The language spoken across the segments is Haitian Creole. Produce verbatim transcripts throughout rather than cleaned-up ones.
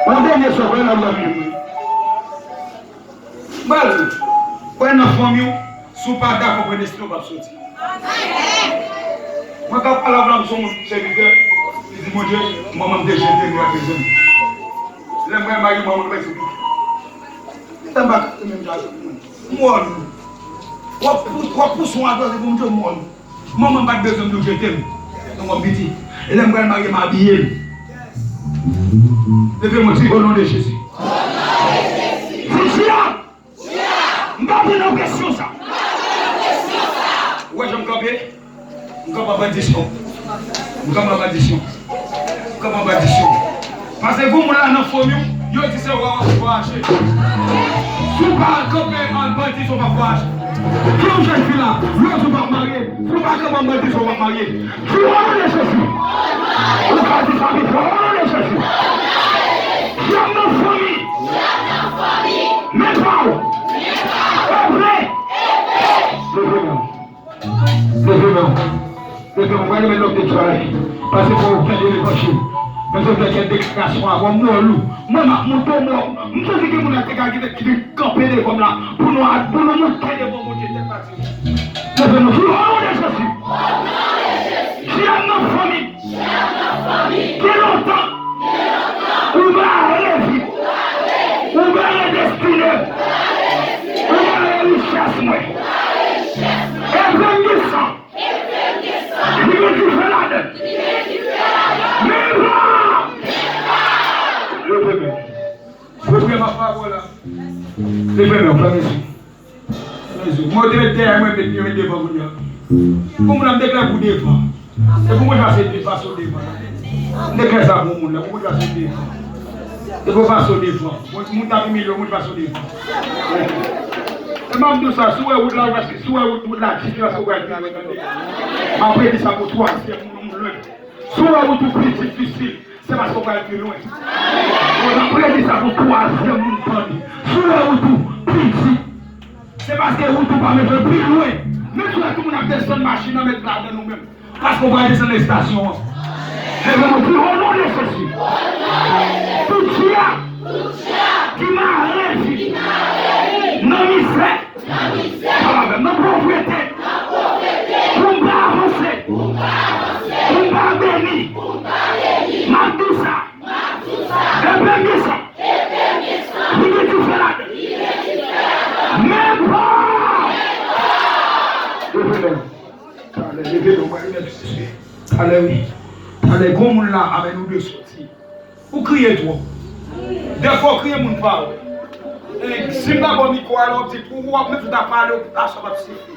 Yon dènye sòt, wè nan fanmi w. Mwen di w, wè nan fanmi w, si w pa dakò pran desizyon, w p ap soti. Mwen ka pale avè w, m se yon moun sèvitè, li di, Bondye, manman m te jete m, li pa bezwen m. Lè m pral marye, manman m pa sou pye. Lè m pa ka menm jan avèk moun. M wè nou. W ap pou- w ap pouse yon adrès pou m di w m wè nou. Manman m pa t bezwen m, nou jete m. Donk, m ap piti. E lè m pral marye, m abiye m. Leve men w, di, o non de Jezi. Jodi a, m pa pran nan presyon sa. Ou wè jan m kanpe? M kanpe an bandisyon. M kanpe an bandisyon. M kanpe an bandisyon. Paske gon moun la nan fanmi w, yo di se wa w ap vwayaje. Si w pa kanpe an bandisyon, w p ap vwayaje. Ki yon jèn fi la, yo di w p ap marye. Si w pa kanpe an bandisyon, w ap marye. Ki w ap marye, Jezi? Ou ka di sa pi fò, o non de Jezi. Dyab nan fanmi. Men pa w. Epe. Leve men w. Leve men w. Leve men w. Mwen renmen lòt de travay. Pase pou w fè de levanjil. Mwen se fè kèk deklarasyon avan m wè lou. Mwen m ap monte w mò. M santi gen moun la te ka kite ki te kanpe devan m la. Pou nou a- pou nou monte devan Bondye tèt pati. Leve men w. Di o non de Jezi. Dyab nan fanmi. Gen lontan. Ou bare vi. Ou bare destine. Ou bare richès mwen. Epe m gen san. Li gen dife ladan l. Men pa. Leve men w. Pou premye pawòl la. Leve men w, fè mezi. Mezi. Mwen te met dèyè, mwen met, mwen met devan kounye a. Pou moun nan deklare pou devan. E pou mwen pase de- pase w devan. M deklare sa pou moun la, pou mwen pase w devan. E pou pase w devan. Moun moun t ap imilye w, mwen pase w devan. E m ap di w sa, si w wè wout la, ou pase, si w wè wout, wout la difisil, se w pral pi lwen, tande. M ap redi sa pou twazyèm moun, moun lwen. Si w wè wout ou pi difisil, se paske w pral pi lwen. Mwen ap redi sa pou twazyèm moun, tande. Si w wè wout ou pi di, se paske wout ou pa mete pi lwen. Men si w wè tout moun ap desann machin nan, met ladan nou menm. Paske w pral desann nan estasyon an. Leve men w, di o non de Jezi. Tout dyab ki mare vi nan mizè, pale avè m, nan povrete, pou m pa avanse, pou m pa beni, m ap di w sa. Epe m gen san. Li gen dife ladan l. Men pa. Leve men w. Talè, leve men w, mwen remèt Jezi. Talè, wi. Talè, gon moun la, avè nou de soti. Ou kriye twòp. Dèfwa ou kriye moun pa wè. E, si m ta ba w mikwo a la, w ap di, ou w ap menm si w ta pale, ou, aswè p ap sifi.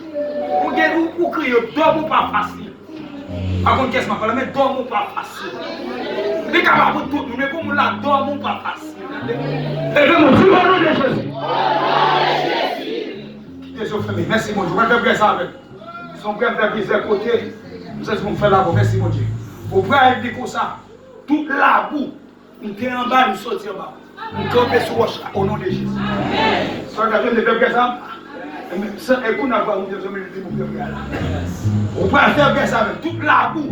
Ou gen, ou, ou kriye, dòmi w pa fasil. Pa konn kiyès m ap pale, men dòmi w pa fasil. Li ka pa pou tout moun, men pou moun la, dòmi w pa fasil. Leve men w, di o non de Jezi. Kite zye w fèmen. Mèsi, Bondye. Ou pral fè priyè sa avè m. Se yon priyè m fè plizyè kote. M santi pou m fè l avè w. Mèsi, Bondye. Ou pral di konsa, tout labou m te anba, m soti anba. M kanpe sou wòch la, o non de Jezi. Sa w ta jwenn de fè priyè sa? E kounye a, pral monte sou mwen, li di pou fè priyè la. Ou pral fè priyè sa avè m. Tout labou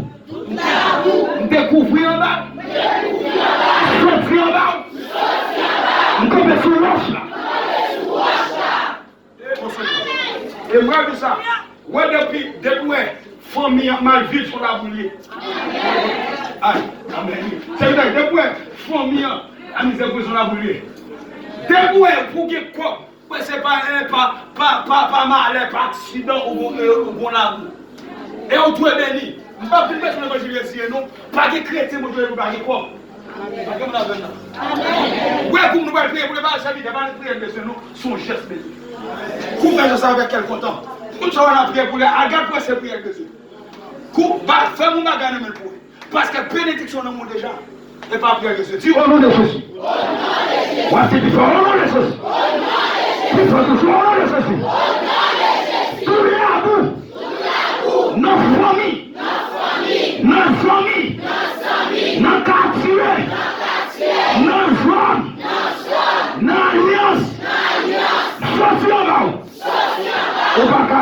m te kouvri anba, soti anba, m kanpe sou wòch la. E mwen di sa, wè depi, depi wè fanmi an mal viv son labou li ye. Ay, amèn. Se vre, depi wè fanmi an, amizè pou son labou li ye. Depi wè pou gen kòb, wè se pa, eh, pa, pa, pa, pa malè, pa aksidan, ou gon, eh, ou gon labou. E ou tou e beni. M pa vin preche levanjil reziye non. Pa gen kretyen Bondye pou pa gen kòb. Pa gen moun avè m nan. Wè kou nou pral priye pou li, pa sèvitè, pa priye bezwen non. Se yon jès bezwen. Kou fè jès avèk kè l kontan. Tout sa w ap priye pou li, al gad pou se priye bezwen. Kou ba fè moun bagay nan men l pou li. Paske benediksyon nan moun deja. E pa priye bezwen. Di o non de Jezi. W ap di pi fò, o non de Jezi. Pi fò toujou, o non de Jezi. Tout labou nan fanmi, nan zanmi, nan katye, nan zòn, nan alyans, soti anba w. Ou pa ka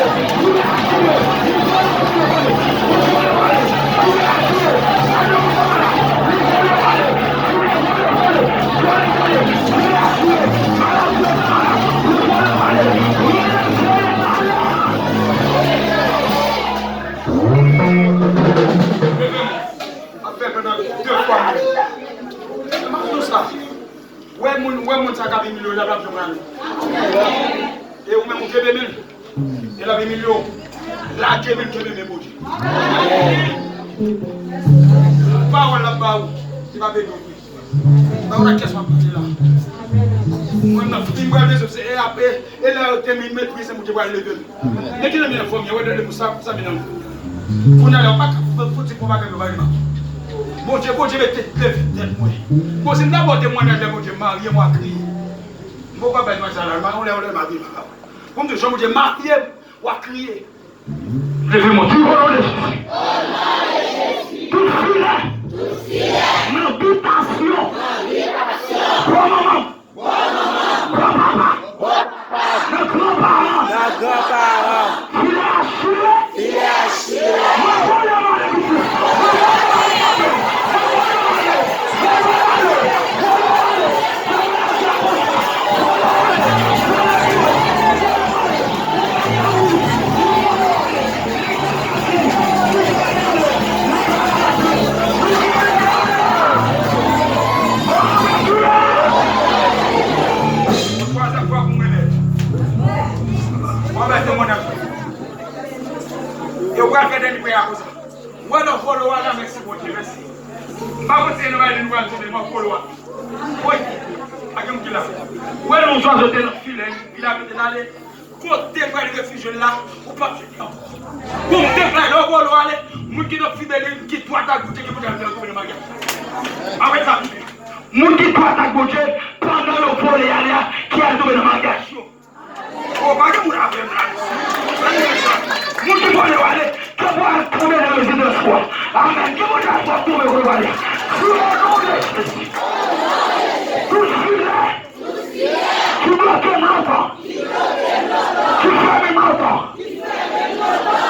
Ap fè pandan de fwa mwen. M ap di w sa. Wè moun, wè moun sa k ap imilye w la, l ap jwenn w ale. E ou menm ou kenbe men l. E l ap imilye w. Lage men l, kenbe men Bondye. Pawòl l ap ba ou, li p ap ede w vre. Ba w nan kès w ap pale la. Mwen nan fim pral bezwen se e ap e, e lè yo te meprize m, ou te pral leve m. Men ki nan men fanmi an, wè lè pou sa, pou sa vin nan. Kounye a la, ou pa ka fouti pou bagay yo bay mwen. Bondye, Bondye mete leve tèt mwen. Bon, si m ta ba w temwayaj lè Bondye marye m, w a kriye. M poko bay temwayaj sa la, m pa yon lè, yon lè marye m. Pou m di, jan Bondye marye m, w a kriye. Leve men w, di, o non de Jezi. Tout filè nan bitasyon gran manman m, gran papa, nan gran paran m. Nan gran paran m. Filè a chire. Filè a chire. Mwen vole malediksyon. Mwen vole malediksyon. Mwen vole malediksyon. Yo pral fè dènye priyè a konsa. Wè lè w vole w ale, mèsi Bondye, mèsi. M pa konn si se nan bagay nou pral tonbe, m ap vole w ale. Woy, pa gen moun ki la. Wè lè yon zwazo te nan filè, li la mete l ale. Kote pral refijye l la, ou p ap jwenn li ankò. Kote pral lè w vòlè w ale, moun ki nan fidèl, ki dwat ak goute, ki pou al nan gouvènman maryaj. Apre sa, moun ki dwat ak Bondye, pandan yo vòlè ale a, ki al tonbe nan maryaj yo. O, pa gen moun avè m la. Moun ki vòlè w ale, ke pou al tonbe nan rezidans ou a. Amèn. Ke pou al tonbe kote w ale a. Sou le non de Jezi. Tout filè ki bloke m lontan, ki fèmen m lontan,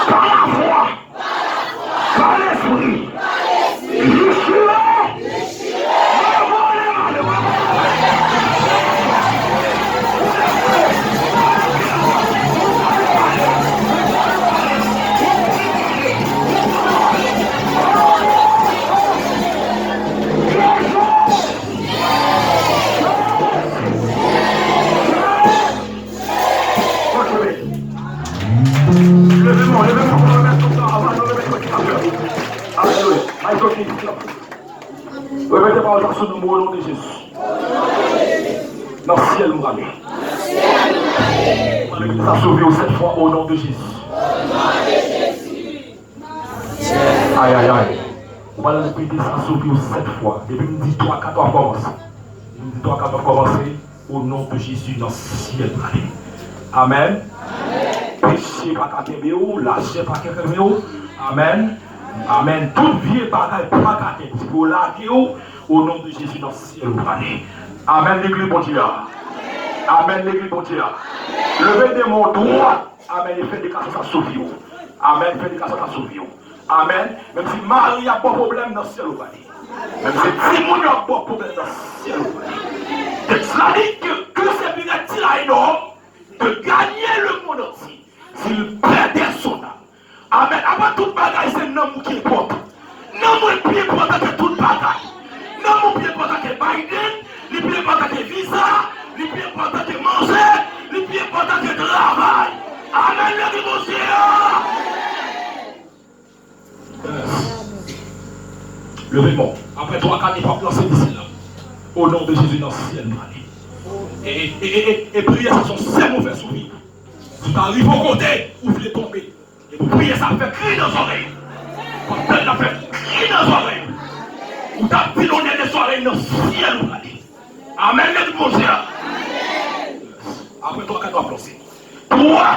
pa lafwa, pa lespri, li chire, revole malere. Leve men w, leve men w, pou remèt tout sa, avan nou remèt kòd ki ap fè. Alelouya. Ay, sòti isit la. Repete pawòl sa sou non mwen, o non de Jezi. Nan syèl m prale. Mwen legliz sa sou vi w sèt fwa, o non de Jezi. Ay, ay, ay. Ou pral repete sa sou vi w sèt fwa. Depi m di twa, kat, w ap kòmanse. Depi m di twa, kat, w ap kòmanse. O non de Jezi, nan syèl prale. Amèn. Peche pa ka kenbe w, lachè pa ka kenbe w. Amèn. Amèn. Tout vye bagay pa ka kenbe w. Lage w, o non de Jezi, nan syèl ou prale. Amèn, legliz Bondye a. Amèn, legliz Bondye a. Leve de men w dwat. Amèn. E fè deklarasyon sa sou vi w. Amèn. Fè deklarasyon sa sou vi w. Amèn. Menm si mari ap ba w pwoblèm, nan syèl ou prale. Menm si timoun yo ap ba w pwoblèm, nan syèl ou prale. Tèks la di ke, que servirait-il à un homme de gagner le monde entier s'il perdait son âme? Amèn. Apa tout bagay, se nanm ou ki enpòtan. Nanm ou pi enpòtan ke tout bagay. Nanm ou pi enpòtan ke Biden, li pi enpòtan ke viza, li pi enpòtan ke manje, li pi enpòtan ke travay. Amèn, legliz Bondye a. Leve men w. Apre twa, kat, epi w ap lanse misil la. O non de Jezi, nan syèl, nou ale. E, e, e, e, e, e priyè sa se yon sèl ou fè sou vi. Si w ta rive yon kote, ou vle tonbe. Epi priyè sa fè kri nan zòrèy ou. Pandan l ap fè kri nan zòrèy ou, ou t ap di l, o nènè, zòrèy nan syèl ou prale. Amèn, legliz Bondye a. Apre twa, kat, w ap lanse. Twa.